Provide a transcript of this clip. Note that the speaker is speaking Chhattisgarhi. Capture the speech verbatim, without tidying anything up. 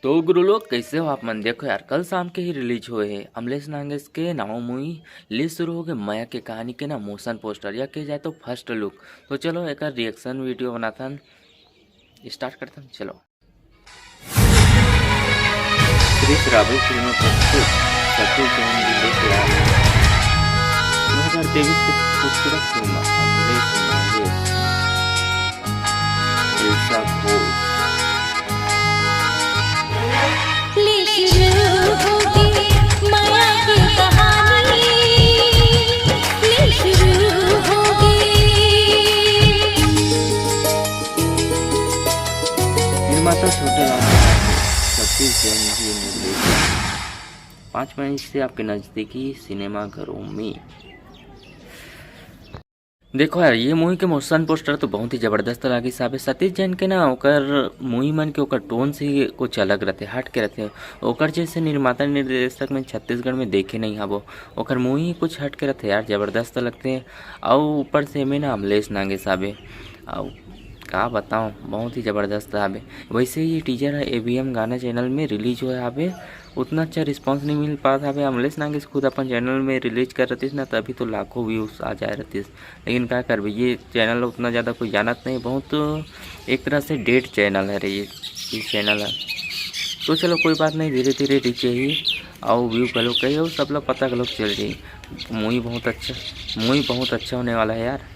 तो गुरु लोग, कैसे हो आप मन? देखो यार, कल शाम के ही रिलीज हुए है अमलेश नागेश के नवा मूवी ले शुरू हो गए मया के कहानी के ना मोशन पोस्टर या के जाए तो फर्स्ट लुक। तो चलो एक रिएक्शन वीडियो बनाथन, स्टार्ट करथन। चलो। क्रिश रावल फिल्म प्रस्तुत सतीश जैन जी लेके आ रहे हैं दो हज़ार तेईस की खूबसूरत फिल्म अमलेश नागेश, दिलसा घोष। ले शुरू होगी मया की कहानी, ले शुरू होगी। निर्माता छोटे लाल, सतीश जैन जी निर्देशक। पाँच मई से आपके नजदीकी सिनेमा घरों में। देखो यार, ये मूवी के मोशन पोस्टर तो बहुत ही जबरदस्त लागिस हाबे। सतीश जैन के ना ओकर मूवी मन के ओकर टोन से कुछ अलग रहते, हट के रहते। ओकर जैसे निर्माता निर्देशक में छत्तीसगढ़ में देखे नहीं हाबो। ओकर मूवी कुछ हट के रहते यार, जबरदस्त लगते हैं। अउ ऊपर से एमे ना अमलेश नागेश हाबे, अउ का बताओ, बहुत ही जबरदस्त हाबे। वैसे ये टीजर है एबीएम गाना चैनल में रिलीज हुआ हाबे, उतना अच्छा रिस्पॉन्स नहीं मिल पाता हाबे। अमलेश नागेश खुद अपन चैनल में रिलीज कर रहतीस ना, तभी तो लाखों व्यूज आ जाए रहतीस। लेकिन का करबे, ये चैनल उतना ज़्यादा कोई जानत नहीं, बहुत एक तरह से डेड चैनल है रे ये, ये चैनल है। तो चलो कोई बात नहीं, धीरे धीरे रीच ही अउ व्यू घलो कही अउ सब ला पता घलो चल जाही। मूवी बहुत अच्छा, मूवी बहुत अच्छा होने वाला है यार।